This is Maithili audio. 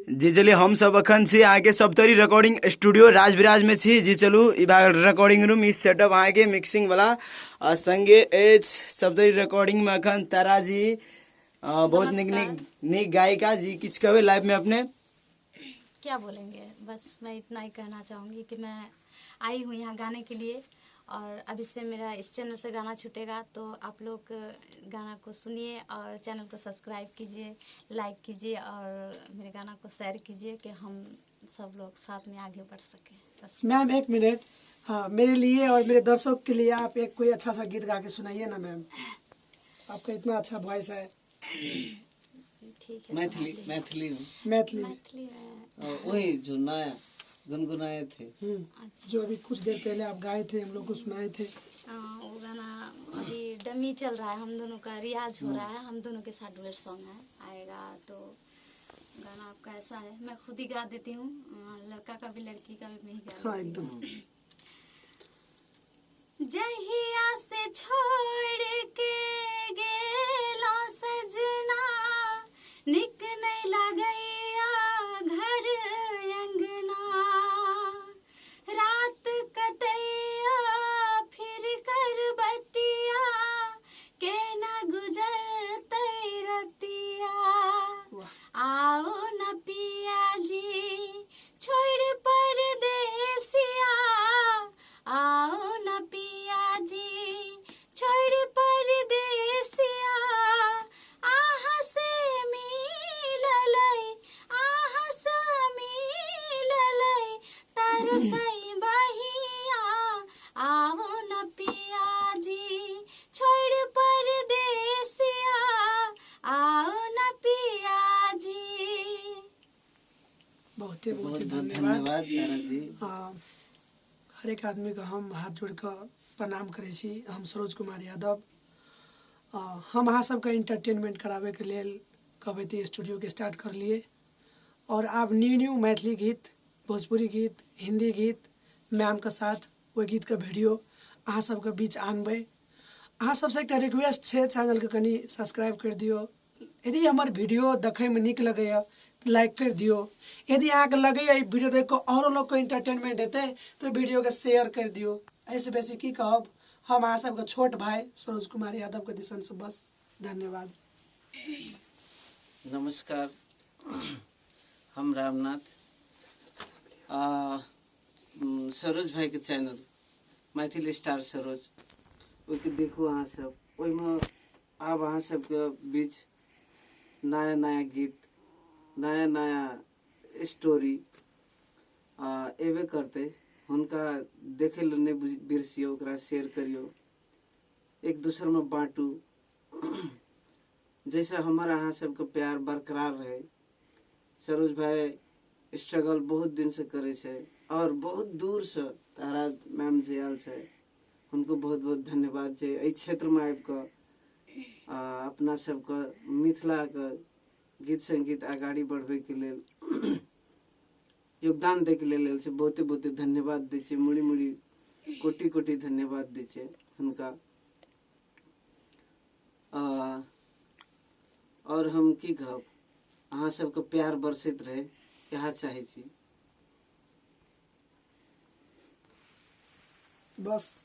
जी चलिए, हम सब अखन छी अहाँके सप्तरी रिकॉर्डिंग स्टूडियो राजविराज में छी। जी चलू, ई भए गेल रिकॉर्डिंग रूम, ई सेटअप अहाँके मिक्सिंग वाला, आ संगे अछि सप्तरी रिकॉर्डिंग में अखन तारा जी, बहुत नीक नीक नीक गायिका जी। किछु कहबै लाइव में अपने? क्या बोलेंगे, बस मैं इतना ही कहना चाहूँगी कि मैं आई हूँ यहाँ गाने के लिए और अभी से मेरा इस चैनल से गाना छूटेगा, तो आप लोग गाना को सुनिए और चैनल को सब्सक्राइब कीजिए, लाइक कीजिए और मेरे गाना को शेयर कीजिए कि हम सब लोग साथ में आगे बढ़ सकें। बस। मैम एक मिनट, हाँ, मेरे लिए और मेरे दर्शक के लिए आप एक कोई अच्छा सा गीत गा के सुनाइए ना मैम, आपका इतना अच्छा वॉइस है। ठीक है। मैथिली, सुना दे। मैथिली में। मैथिली में। मैथिली में। वही जो नया गुनगुनाए थे। अच्छा। जो अभी कुछ देर पहले आप गाए थे, हम लोग को सुनाए थे। वो गाना अभी डमी चल रहा है, हम दोनों का रियाज हो रहा है, हम दोनों के साथ डुएट सॉन्ग है, आएगा। तो गाना आपका ऐसा है, मैं खुद ही गा देती हूँ, लड़का का भी लड़की का भी मैं ही गा हाँ, देती हूँ। एकदम। जहिया से छोड़ के गेलो सजना, निक नहीं लगैया घर अंगना, रात कटैया फिर कर बटिया, केना गुजरतै रतिया, आओ न पिया जी छोड़ परदेसिया, आओ न पिया जी छोड़ परदेसिया, आहा से मिललै, आहा से मिललै तरसै बहिया, आओ न पिया जी छोड़ परदेसिया, आओ न पिया जी। बहुते बहुत बहुते बहुत धन्यवाद। धन्यवाद तारा जी। हरेक आदमीके हम हाथ जोड़ि कऽ प्रणाम करै छी। हम सरोज कुमार यादव, हम अहाँ सबके एंटरटेनमेंट कराबैके लेल कबैती स्टूडियोके स्टार्ट करलियै और आब न्यू न्यू मैथिली गीत, भोजपुरी गीत, हिंदी गीत मैमके साथ ओहि गीतके वीडियो अहाँ सबके बीच आनबै। अहाँ सबसँ एकटा रिक्वेस्ट छै, चैनलके कनि सब्सक्राइब करि दियौ। यदि हमर वीडियो देखैमे नीक लगैए तऽ लाइक करि दियौ। यदि अहाँके लगैए ई वीडियो देख कऽ आओरो लोकके एंटरटेनमेंट हेतै तऽ वीडियोके शेयर करि दियौ। एहिसँ बेसी की कहब, हम अहाँ सबके छोट भाय सरोज कुमार यादवके दिसनसँ बस धन्यवाद। नमस्कार, हम रामनाथ, सरोज भाईके चैनल मैथिल स्टार सरोज, ओहिके देखू अहाँ सब। ओहिमे आब अहाँ सबके बीच नया नया गीत, नया नया स्टोरी एबे करतै। हुनका देखै लए नहि बिसरियौ, ओकरा शेयर करियौ, एक दोसरमे बाँटू, जाहिसँ हमर अहाँ सबके प्यार बरकरार रहै। सरोज भाई स्ट्रगल बहुत दिनसँ करै छै और बहुत दूरसँ तारा मैम जे आयल छै, हुनको बहुत बहुत धन्यवाद जे एहि क्षेत्रमे आबि कऽ अपना सबके मिथिलाके गीत सङ्गीत अगाडि बढ़बैके लेल योगदान दैके लेल आयल छै। बहुते बहुते धन्यवाद दै छियै, मुड़ी मुड़ी कोटि कोटि धन्यवाद दै छियै हुनका। और हम की कहब, अहाँ सबके प्यार बरसैत रहै इएह चाहै छी। बस।